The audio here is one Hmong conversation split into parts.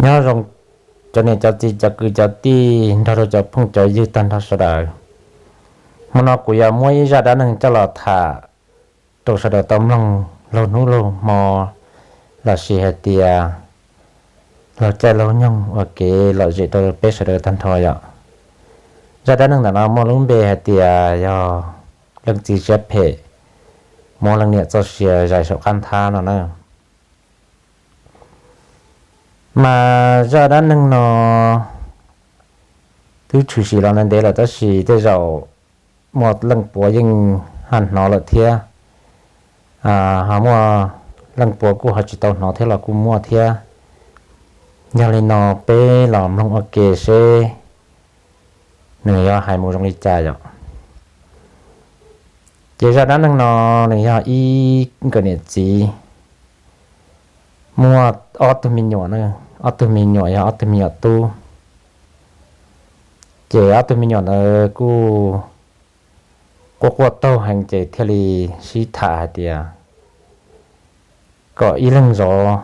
Nyob zoo cov niam cov txiv cov kwv cov tij nrog rau cov phooj cov ywg tag nrho sawv daws. Hmo no kuv yuav muab ib zaj dab neeg coj los tham rau sawv daws tau mloog laug hnub laug hmo lossis hais tias laug caij laug nyoog ua kev lom zem rau peb sawv daws tag nrho yom. Zaj dab neeg ntawm no muaj lub npe hais tias yog leej txiv siab phem muab leej niam txoj sia zais saum qab nthab no na. Mas zaj dab neeg no twb tshwm sim los ntev ntev lawm tab sis tej zaum muaj leej puav yeej ho hnov lawm thiab, ho muaj leej puav kuj ho tsis tau hnov thiab los kuj muaj thiab. Yog li no peb los mloog ua ke seb nws yuav hais mus zoo li cas yom. Ces zaj dab neeg no nws yog ib nkawm niam txiv muaj ob tug me nyuam, ob tug me nyuam yog ob tug me nyuam tub. Ces ob tug me nyuam ntawd kuj quaj quaj taug heev ces thiaj li sib tham hais tias kom ib leeg zov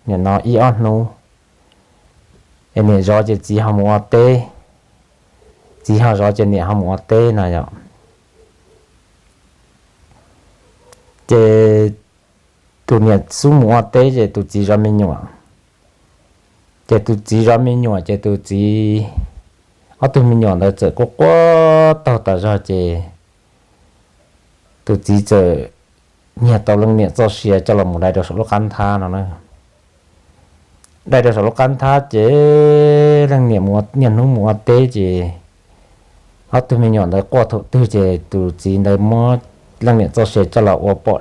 niam no ib ob hnub, es niam zov ces txiv ho mus ua teb, txiv ho zov ces niam ho mus ua teb no yom. Ces tus niam xub mus ua teb ces tus txiv zov me nyuam, ces tus txiv zov me nyuam ces tus txiv, ob tug me nyuam ntawd txawm quaj quaj taug tas zog ces tus txiv txawm nyiag tau leej niam txoj sia coj los mus dai rau saum lub qab nthab no na. Dai rau saum lub qab nthab ces leej niam niaj hnub mus ua teb ces ob tug me nyuam ntawd quaj thaum twg ces tus txiv ntawd muab leej niam txoj sia coj los ua pom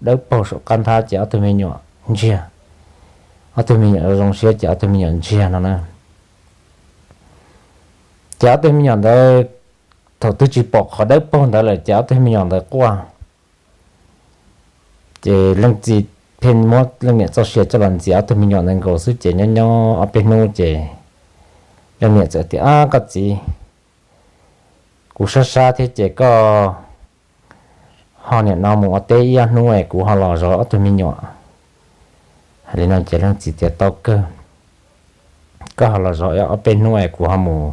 dawb paug saum qab nthab ces ob tug me nyuam ntsiag. Ob tug me nyuam zoo siab ces ob tug me nyuam ntsiag no na. Ces ob tug me nyuam ntawd thaum twg tsis pom qhov dawb paug ntawd lawm ces ob tug me nyuam ntawd quaj. Ces leej txiv pheej muab leej niam txoj sia coj los ntxias ob tug me nyuam ntawd nkaus xwb ces nyob nyob ob peb hnub ces leej niam txawm tias, Ab koj txiv, kuv sab sab thiab ces koj ho niam no mus ua teb ib ob hnub es kuv ho los zov ob tug me nyuam. Hais li no ces leej txiv tias, Tau kawg, koj ho los zov ob peb hnub es kuv ho mus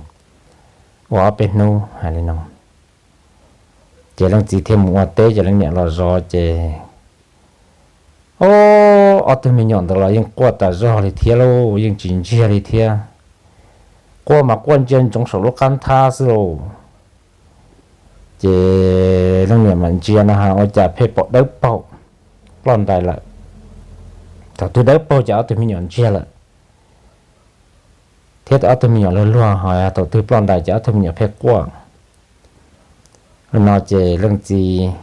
ua ob peb hnub. Hais li no ces leej txiv thiaj mus ua teb ces leej niam los zov ces, o, ob tug me nyuam ntawd los yeej quaj tas zog li thiab lauj, yeej tsis ntsiag li thiab. Quaj mas quaj ntsia ntsoov saum lub qab nthab xwb lauj. Ces leej niam mam ntsia no ha ua cas pheej pom dawb paug ploj ntais lawm. Thaum twg dawb paug ces ob tug me nyuam ntsiag lawm. Thiab ob tug me nyuam luag luag ho thaum twg ploj ntais ces ob tug me nyuam pheej quaj. Li no ces leej txiv,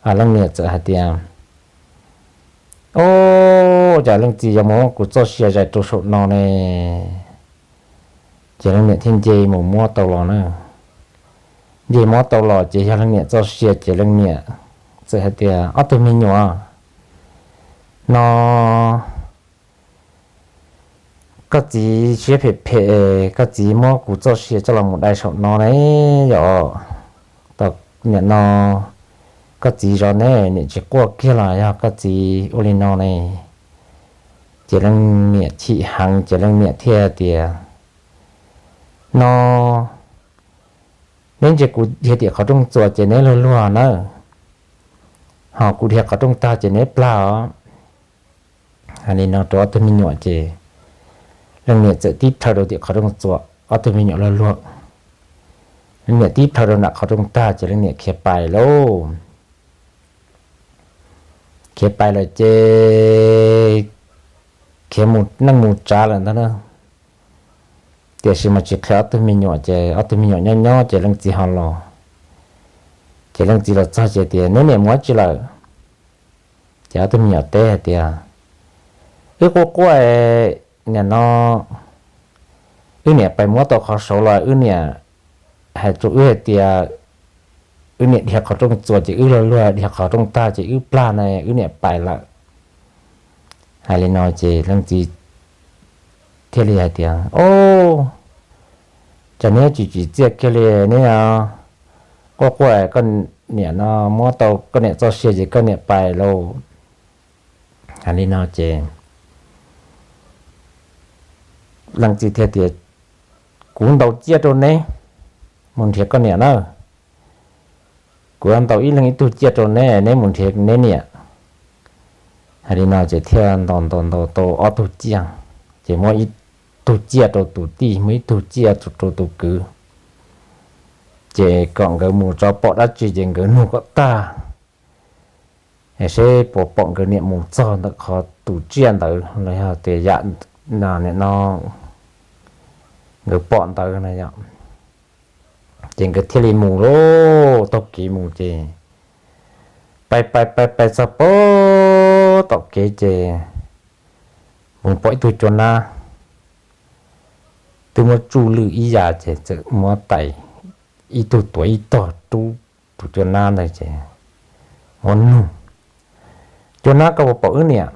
leej niam txawm hais tias, O, cas leej txiv yuav mus muab kuv txoj sia zais rau saum no ne? Ces leej niam thiaj nce mus muab tau los na. Nce muab tau los ces yog leej niam txoj sia ces leej niam txawm hais tias, Ob tug me nyuam, no koj txiv siab phem phem, koj txiv muab kuv txoj sia coj los mus dai saum no ne yom. Niam no koj txiv zov neb niam tsis quaj kiag los yog koj txiv ua li no ne? Ces leej niam chim heev ces leej niam thiaj tias, No neb ntsia kuv dhia tim qhov rooj txuas ces neb luag luag nawb, ho kuv dhia qhov rooj tag ces neb plag os. Hais li no rau ob tug me nyuam ces leej niam txawm tib plhaw rau tim qhov rooj txuas, ob tug me nyuam luag luag. Leej niam tib plhaw rau nram qhov rooj tag ces leej niam khiav pais lauj. Khiav pais lawm ces khiav mus neej mus tsav lawm ntag na. Tiam sis mas tsis qhia ob tug me nyuam ces ob tug me nyuam nyob nyob ces leej txiv ho los. Ces leej txiv los txog ces tias, Neb niam mus dab tsi lawm? Ces ob tug me nyuam teb hais tias, Wb quaj quaj, niam no wb niam pais muab tau qhov saud los wb niam hais rau wb hais tias wb niam dhia qhov rooj txuas ces wb luag luag, dhia qhov rooj tag ces wb plag na, wb niam pais lawm. Hais li no ces leej txiv thiaj li hais tias, O, cas neb tsis tsim txiaj kiag li, neb quaj quaj koj niam no muab tau koj niam txoj sia ces koj niam pais lauj. Hais li no ces leej txiv thiaj tias, Kuv ntaus ciaj rau neb mus nrhiav koj niam na. Kuv yuav ntaus ib leeg ib tug ciaj rau neb, neb mus nrhiav neb niam. Hais li no ces thiaj ntaus ntaus ntaus tau ob tug ciaj, ces muab ib tug ciaj rau tus tij, muab ib tug ciaj rau tus kwv, ces kom nkawd mus tso pom dab tsi ces nkawd nug kom tag, seb puas pom nkawd niam mus txog ntawm qhov tus tsiaj ntawd los yog tias yam no nkawd pom ntawd no. Ces nkawd thiaj li mus lauj, taug kev mus ces pais pais pais pais txog pem tom kev ces mus pom ib tug cua nab twb muab tsuj lwj ib yam ces txawm muab tais ib tug tuav ib tog rub tus cua nab ntawd ces muab nug, Cua nab, koj puas pom wb niam?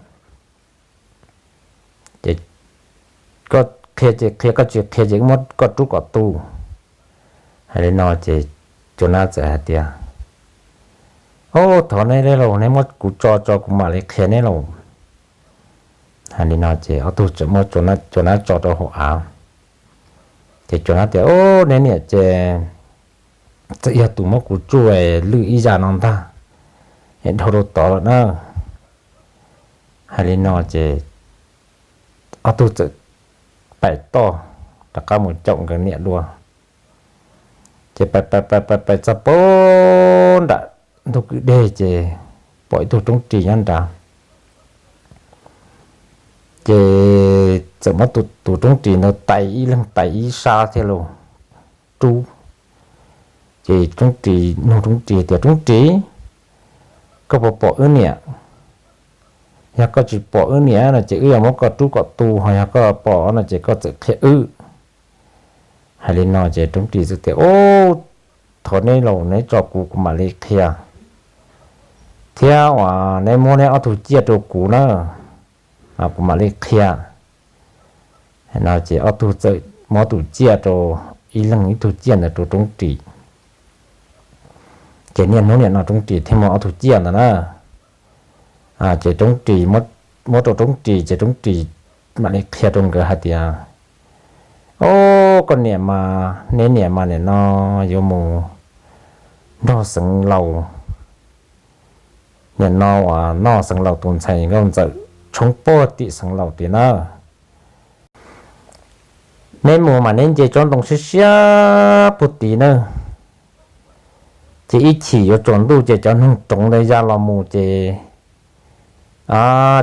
Ces koj qhia ces qhia, koj tsis qhia ces muab koj rub kom tu. Hais li no ces cua nab txawm hais tias, Au, thov neb lauj, neb muab kuv tso tso kuv mam li qhia neb lauj. Hais li no ces ob tug txawm muab cua nab tso rau hauv av. Ces cua nab tias, Au, neb niam ces txawm yog tus muab kuv tsuj lwj ib yam no ntag, es dhau rau tod lawm na. Hais li no ces ob tug txawm pais toj rov qab mus caum nkawd niam dua. Ces pais pais pais pais txog pem nram ntug kwj deg ces pom ib tug roob ris nyob nrad. Ces txawm muab tus roob ris ntawd tais ib leeg tais ib sab thiab los rub. Ces roob ris nug roob ris tias, Roob ris, koj puas pom wb niam? Yog koj tsis pom wb niam no ces wb yuav muab koj rub kom tu, ho yog koj pom no ces koj txawm qhia wb. Hais li no ces roob ris txawm tias, Au, thov neb lauj, neb tso kuv kuv mam li qhia, thiab uas neb muab neb ob tug ciaj rau kuv na, kuv mam li qhia. No ces ob tug txawm muab tus ciaj rau, ib leeg ib tug ciaj ntawd rau roob ris. Ces niaj hnub niam no roob ris thiaj muaj ob tug ciaj ntawd na. Ces roob ris, muab rau roob ris ces roob ris mam li qhia rau nkawd hais tias, Au, koj niam mas, neb niam mas nim no yuav mus nrog xeev laus, nim no uas noj xeev laus tus ntxhais nkauj ntxawm tshoob puag tim xeev laus tid na. Neb mus mas neb nce tsob ntoo siab siab puag tid na, ces ib chim yuav tsaus ntuj ces cov noog roov ntawd ya los mus ces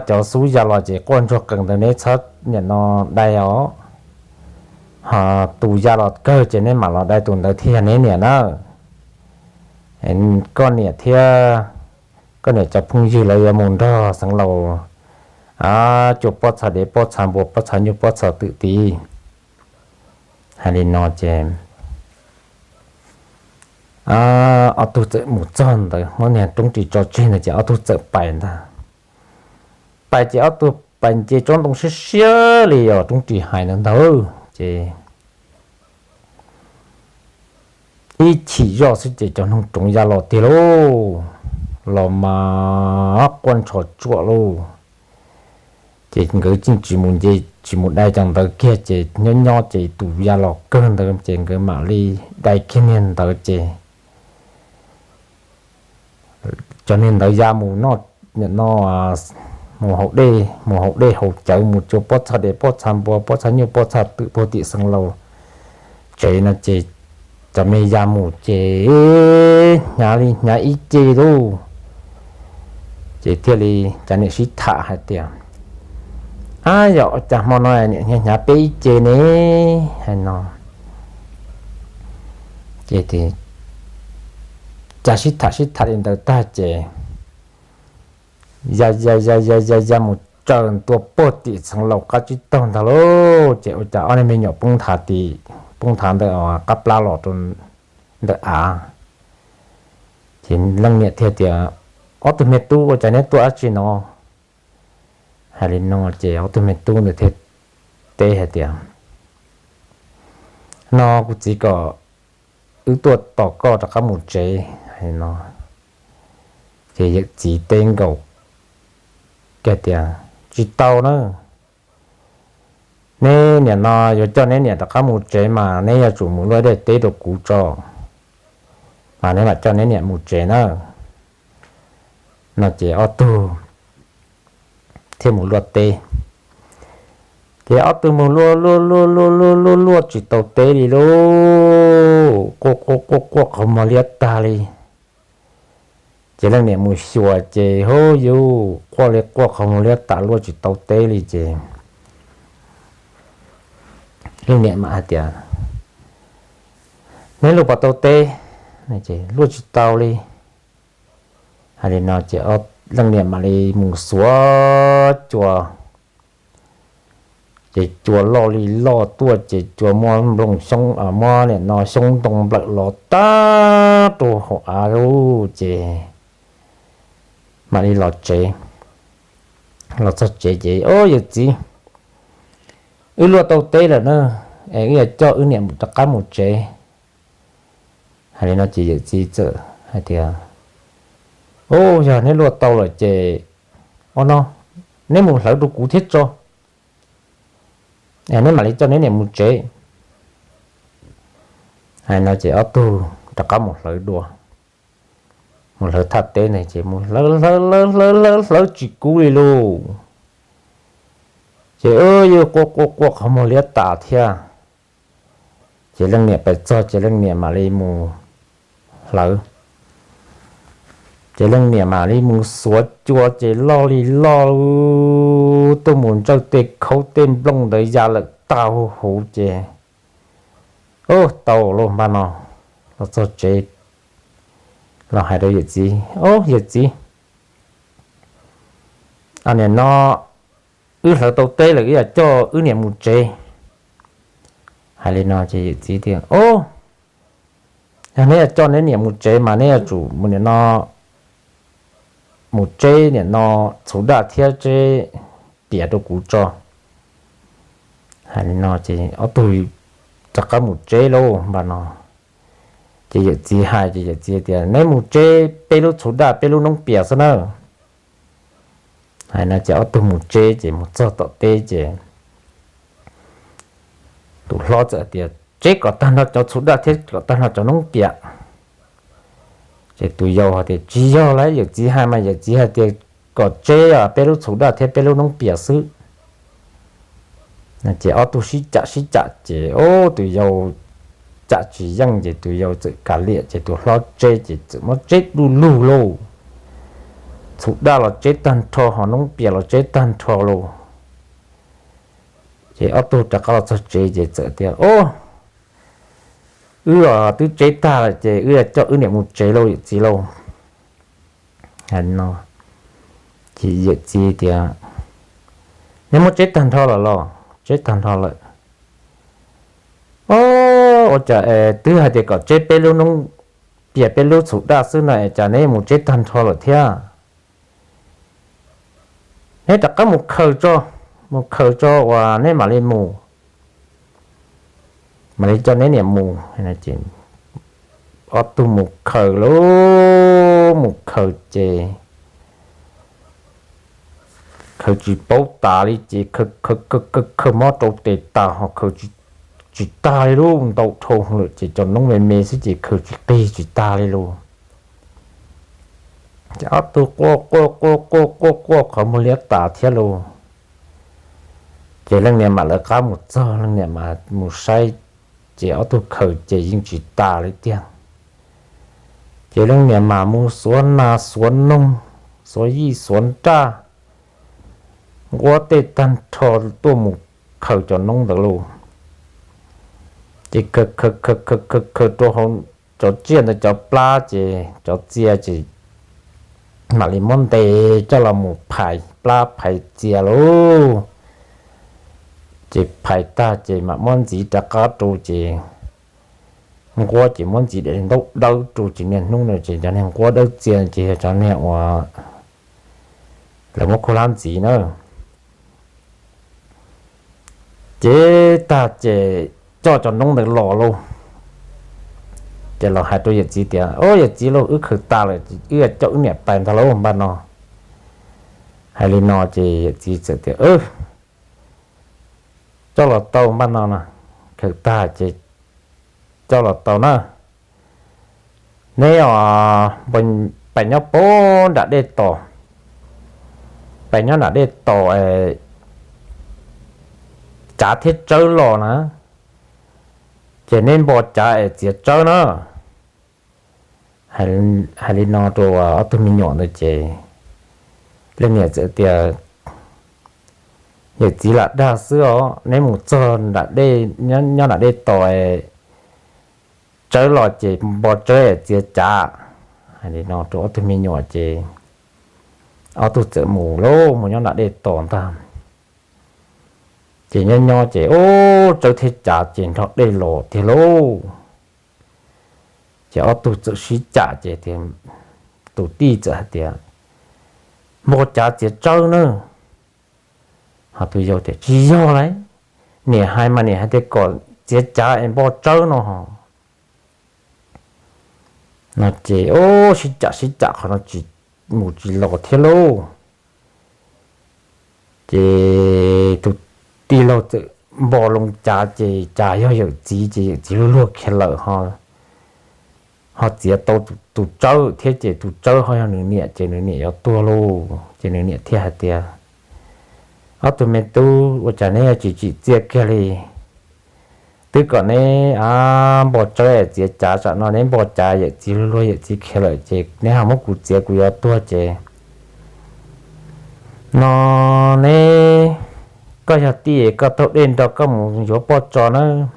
cov xub ya los ces quaj ntsuag qees ntawd neb txhob nim no dai os. Ho tus ya los kawg ces neb mam los dai, tus ntawd thiaj yog neb niam na. Koj niam thiab koj niam cov phooj ywg lawv yuav mus nrog xeev laus cua pob txha dev, pob txha npua, pob txha nyuj, pob txha twm tid. Hais li no ces ob tug txawm mus txog ntawd, muab niag roob ris tso tseg ntawd ces ob tug txawm pais ntag. Pais ces ob tug pais nce tsob ntoo siab siab li os roob ris hais ntawd ntag ces ib chim zoj xwb ces cov noog roov ya los tiag lauj, los mas quaj ntshov tsuam lauj. Ces nkawd tseem tsis mus nce, tsis mus dai cov ntawd kiag ces nyob nyob ces tus ya los kawg ntawd ces nkawd mam li dai kiag niag ntawd ces cov niag ntawd ya mus noj, no mus haus dej, mus haus dej haus cawv, mus cua pob txha dev, pob txha npua, pob txha nyuj, pob txha twm puag tim xeev laus tsev no ces cov me ya mus ces hnyav li hnyav ib ce lauj. Ces thiaj li cov niam sib tham hais tias, Ab, yog ua cas hmo no niam hnyav hnyav peb ib ce ne? Hais no ces cas sib tham sib tham li ntawd tag ces ya ya ya ya ya ya mus tsaws ntua puag tim xeev laus qab tsib taug ntag lauj. Ces ua cas ob niag me nyuam poob nthav tim, poob nthav ntawm qab plab los rau ntawm av. Ces leej niam thiaj tias, Ob tug me tub, ua cas neb tuaj dab tsi no? Hais li no ces ob tug me tub ntawd thiaj teb hais tias, No kuv txiv, kom wb tuaj tos koj rov qab mus tsev. Hais no ces yawm txiv teb nkaus tias, Tsis tau na, Neb niam no yuav coj neb niam rov qab mus tsev mas neb yuav tsum mus luaj dej teb rau kuv tso, mas neb mam coj neb niam mus tsev na. No ces ob tug thiaj mus luaj teb. Ces ob tug mus luaj luaj luaj luaj luaj luaj luaj tsis tau teb li lauj, quaj quaj quaj quaj qhov muag liab tag li. Ces leej niam mus xyuas ces hu yuv, quaj li quaj qhov muag liab tas luaj tsis tau teb li ces leej niam mam hais tias, neb luaj puas tau teb? Luaj tsis tau li. Hais li no ces leej niam mam li mus xuav cua, ces cua loj li loj tuaj ces cua muab nplooj xyoob, muab niam no xyoob ntoo nplawm los tag rau hauv av lawm ces mam li los tsev. Los txog tsev ces, o yawm txiv, wb luaj tau teb lawm na, es wb yuav coj wb niam rov qab mus tsev. Hais li no ces yawm txiv txawm hais tias, o, yog neb luaj tau lawm ces, o no, neb mus hlawv rau kuv thiab tso, neb mam li coj neb niam mus tsev. Hais no ces ob tug rov qab mus hlawv dua, mus hlawv thaj teb ne ces mus hlawv hlawv hlawv hlawv hlawv hlawv tsis kub li lauj. Ces yuav quaj quaj quaj qhov muag liab tas thiab. Ces leej niam pais txog ces leej niam mam li mus hlawv. Ces leej niam mam li mus xuav cua ces loj li loj tuaj mus ntsawj tej khaub tej nplooj ntawd ya lawm tag huv huv ces, o, tau lauj npaj no. Los txog tsev los hais rau yawm txiv, o yawm txiv, niam no wb hlawv tau teb lawm wb yuav coj wb niam mus tsev. Hais li no ces yawm txiv tias, o, yog neb yuav coj neb niam mus tsev mas neb yuav tsum mus niam no mus tseb niam no txhuv daj thiab tseb pias rau kuv tso. Hais li no ces ob tug rov qab mus tseb lauj npaj no. Ces yawm txiv hais ces yawm txiv tias, neb mus tseb peb lub txhuv daj peb lub noob pias xwb na. Hais no ces ob tug mus tseb ces mus txog tom teb ces tus hlob txawm tias, tseb kom tag nrho cov txhuv daj thiab kom tag nrho cov noob pias. Ces tus yau hais tias, tsis yog lauj, yawm txiv hais mas yawm txiv hais tias kom tseb peb lub txhuv daj thiab peb lub noob pias xwb. Ces ob tug sib cam sib cam ces tus yau cam tsis yeej ces tus yau txawm kav liam ces tus hlob tseb ces txawm muab tseb du lug lauj. Txhuv daj los tseb tag nrho ho noob pias los tseb tag nrho lauj. Ces ob tug rov qab los txog tsev ces txawm tias, o, wb twb tseb tag lawm ces wb coj wb niam mus tsev lauj yawm txiv lauj. Hais no ces yawm txiv tias, neb muab tseb tag nrho lawm los? Tseb tag nrho lawm. O, ua cas es twb hais tias kom tseb peb lub noob pias peb lub txhuv daj xwb no es cas neb mus tseb tag nrho lawm thiab? Neb rov qab mus khaws tso, mus khaws tso uas neb mam li mus, mam li coj neb niam mus. Ob tug mus khaws lauj, mus khaws ces khaws tsis paub tas li ces khaws khaws khaws mob rau tes tas ho khaws tsis tag li lauj, ntau dhau lawm ces cov noob me me xwb ces khaws tsis qig tsis tag li lauj. Ces ob tug quaj quaj quaj quaj quaj quaj qhov muag liab tas thiab lauj. Ces leej niam mam lawv qab mus txog, leej niam mam mus saib, ces ob tug khaws ces yeej tsis tas li tiag. Ces leej niam mam mus xuav nas xuav noog, xuav yij xuav nraj, nquab tej tag nrho tuaj mus khaws cov noob ntawd lauj. Ces khaws khaws khaws khaws khaws rau hauv cov tsiaj ntawd cov plab ces cov txia ces mam li muab ntes coj los mus phais plab phais txia lauj. Ces phais tag ces mam muab ntxiv rov qab rau ces nquab ces muab ntxiv daim ntaub dawb rau ces niaj hnub no ces cov niag nquab dawb txia ces yog cov niag uas lawv muab khuj hlab ntxiv na. Ces tag ces coj cov noob ntawd los lauj. Ces los hais rau yawm txiv tias, o yawm txiv lauj, wb khaws tas lawm, wb coj wb niam pais ntag lauj npaj no. Hais li no ces yawm txiv txawm tias, coj los tau npaj no na, khawm tag ces coj los tau na. Neb os, pais nyob pem nram dej tos, pais nyob nram dej tos es cav thiab tsawb los na, ces neb npo cav es txiav tsawb na. Hais li no rau ob tug me nyuam ntawd ces leej niam txawm tias, yawm txiv lam dag xwb os, neb mus txog nram dej, nyob nram dej tos, tsawb los ces npo tsawb es txiav cav. Hais li no rau ob tug me nyuam ces ob tug txawm mus lauj, mus nyob nram dej tos ntag. Ces nyob nyob ces ub, tsawb thiab cav ces nrog dej los tiag lauj. Ces ob tug txawm sib cam ces tus tij txawm hais tias, npo cav txiav tsawb na. Ho tus yau tias, tsis yog lauj, niam hais mas niam hais tias kom txiav cav es npo tsawb no ho. No ces ub, sib cam sib cam qhov no tsis mus tsis los thiab lauj. Ces tus tij laug txawm npo loo cav ces cas yog yawm txiv ces yawm txiv luag luag kiag lawm ho. Ho txiav tau tus tsawb thiab ces tus tsawb ho yog nws niam ces nws niam yuav tuag lauj. Ces nws niam thiaj hais tias, ob tug me tub, ua cas neb yuav tsis tsim txiaj kiag li? Twb kom neb npo tsawb txiav cav, tsam no neb npo cav yawm txiv luag luag yawm txiv kiag lawm ces neb ho muab kuv txiav kuv yuav tuag ces no neb, koj yog tij koj taug dej nrog koj mus yuav poj tso nawb.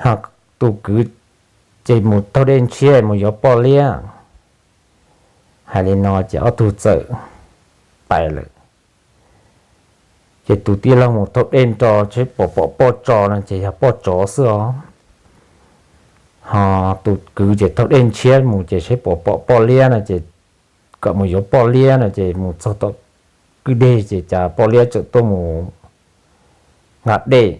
Ho tus kwv ces mus taug dej ntshiab mus yuav poj liab. Hais li no ces ob tug txawm pais lawm. Ces tus tij laug mus taug dej nrog seb puas pom poj tso no ces yog poj tsov xwb os. Ho tus kwv ces taug dej ntshiab mus ces seb puas pom poj liab no ces kom mus yuav poj liab no ces mus txog tom kwj deg ces cas poj liab txawm tuaj mus nqa dej.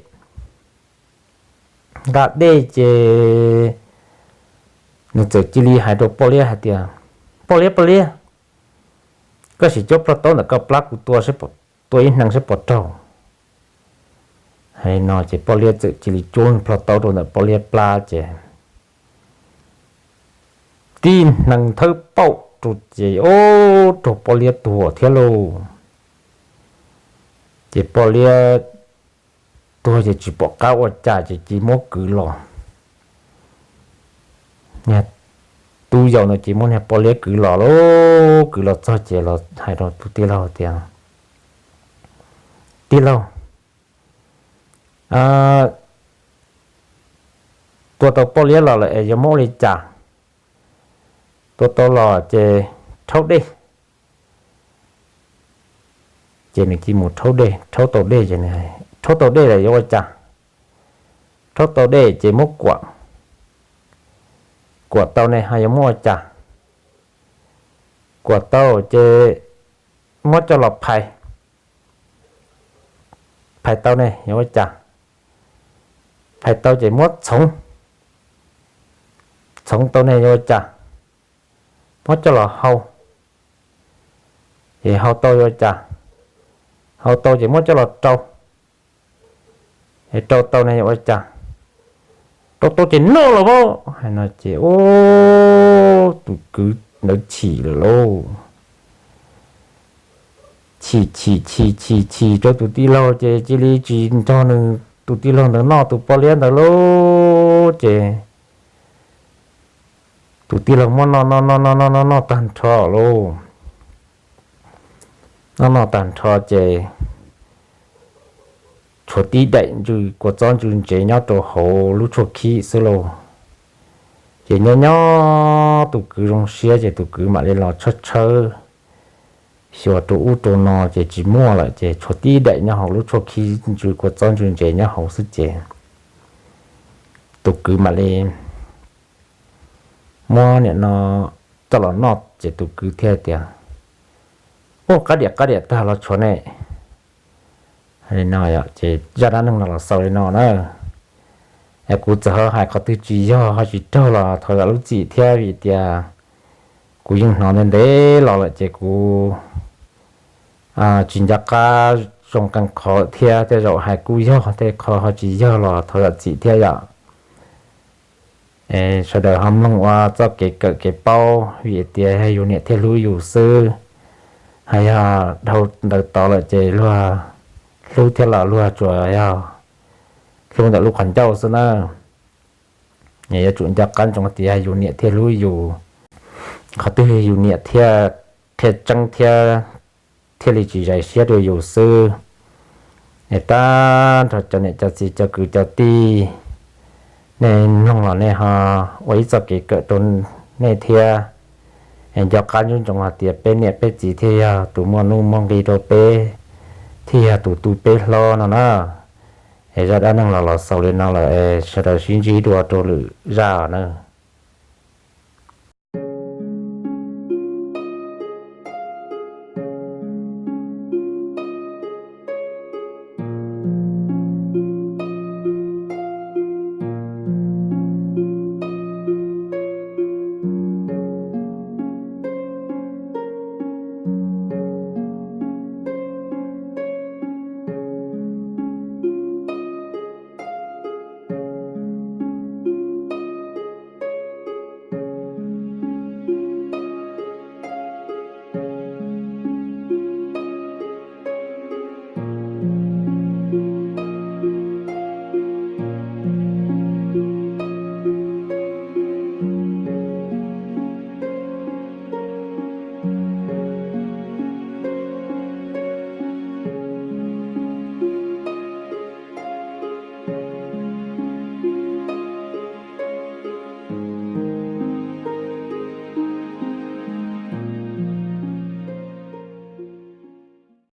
Nqa dej ces nws txawm cia li hais rau poj liab hais tias, poj liab, poj liab, koj sim cuab plhaub taub ntawm koj plab kuv tua, tua ib hneev seb puas raug. Hais li no ces poj liab txawm cia li cuab plhaub taub rau ntawm poj liab plab ces tib hneev thawb paum rau ces ub, raug poj liab tuag thiab lauj. Ces poj liab tuag ces tsis pom qab ua cas ces cia li muab kwv los. Niag tub yau no ces muab niag poj liab kwv los lauj. Kwv los txog ces los hais rau tus tij laug tias, tij laug, tua tau poj liab los lawm es yuav muab ua li cas? Tua tau los ces rhaub dej. Ces nws cia li mus rhaub dej, rhaub tau dej ces, rhaub tau dej lawm yuav ua cas? Rhaub tau dej ces muab kuam, kuam tau ne ho yuav muab ua cas? Kuam tau ces muab coj los phais, phais tau ne yuav ua cas? Phais tau ces muab txhoov, txhoov tau ne yuav ua cas? Muab coj los hau, ces hau tau yuav ua cas? Hau tau ces muab coj los rau, es rau tau ne yuav ua cas? Rau tau ces noj los as. Hais no ces ub, tus kwv ntawd chim lawm lauj. Chim chim chim chim chim rau tus tij laug ces cia li tsis nrog nws tus tij laug ntawd noj tus poj liab ntawd lauj. Ces tus tij laug muab noj noj noj noj noj noj noj tag nrho lauj. Noj noj tag nrho ces tshuav tib daim ntsws kua txob ntsws ntsev nyob rau hauv lub tshuaj khib xwb lauj. Ces nyob nyob tus kwv zoo siab ces tus kwv mam li los tshawb tshawb xyuas rau ub rau no ces tsis muaj lawm ces tshuav tib daim nyob hauv lub tshuaj khib ntsws kua txob ntsws ntsev nyob hauv xwb ces tus kwv mam li muab niam no coj los noj ces tus kwv thiaj tias, ub, qab diam qab diam tag los tshuav ne. Hais li no ces zaj dab neeg no los xaus li no na. Es kuv txawm ho hais qhov twg tsis yog ho tsis raug los thov zam lub txim thiab vim tias kuv yeej hnov ntev ntev los lawm ces kuv tsis nco qab zoo qee qhov thiab, tej zaum hais kuj yog, tej qhov ho tsis yog los thov zam txim thiab yom. Sawv daws ho mloog ua txoj kev kawm kev paub, vim tias yog yus niam thiaj hlub yus xwb. Hos yog dhau ntawd tod lawm ces luag hlub thiab los luag tsuas yog hlub ntawm lub qhov ncauj xwb na. Yuav tsum nco qab ntsoov tias yus niam thiaj hlub yus, qhov twg yus niam thiaj qhia tseeb thiab thiaj li tsis zais siab rau yus xwb. Es tag nrho cov niam cov txiv cov kwv cov tij, nej mloog los nej ho ua ib txoj kev kawm rau nej thiab. Es nco qab ntsoov hais tias peb niam peb txiv thiaj yog tus muaj nuj muaj nqi rau peb, thiaj yog tus tu peb hlob no na. Es zaj dab neeg los los xaus li no lawm, sawv daws sib ntsib dua rau lwm zaj na.